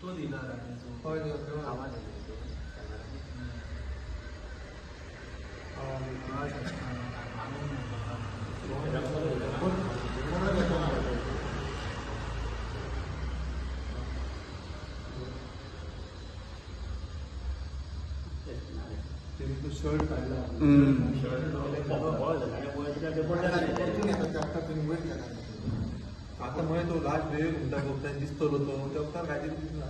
तो दिला राण्याचो. हय दिला. आवाज येतो. तो शर्ट काढला. आता मग तो लास्ट वेळ म्हणता बघ दिसतलो तो त्या वक्तार काय दिसना.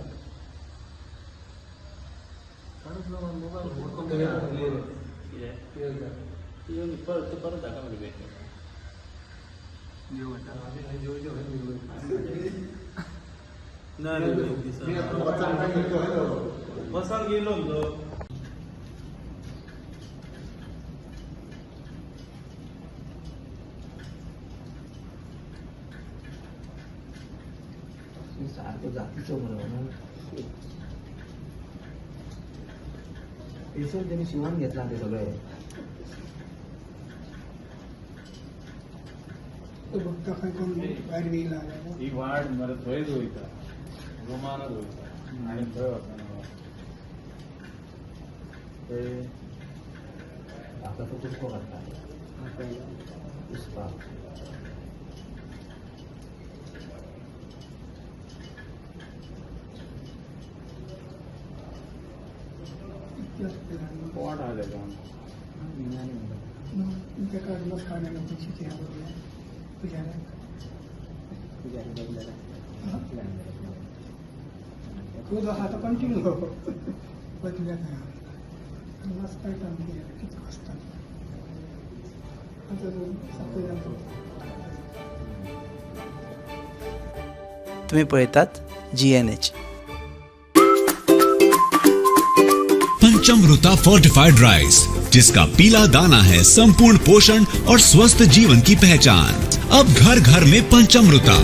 कितें परत परत धाका मरे बॅग. ना रे, बसान गेलो तो. सारखं जातीचं बरोबर स्पेशल त्यांनी शिवण घेतला ते सगळे. बघता खंय कोण भायर बी येयला. ही वाट मरे थंयच वयता, रुमानच वयता आनी थंय वचना ते. आता तो कुसको घातला पुष्पा. पोट आहा तेका. तेका नमस्कार पयशे पुजाऱ्याक. तूं आहा तो कंटिन्यू बदल्या नमस्कार कितें आसता आतां तुम्ही पळयतात GNH. Panchamruta fortified rice, जिसका पीला दाना है संपूर्ण पोषण और स्वस्थ जीवन की पहचान। अब घर घर में पंचमृता।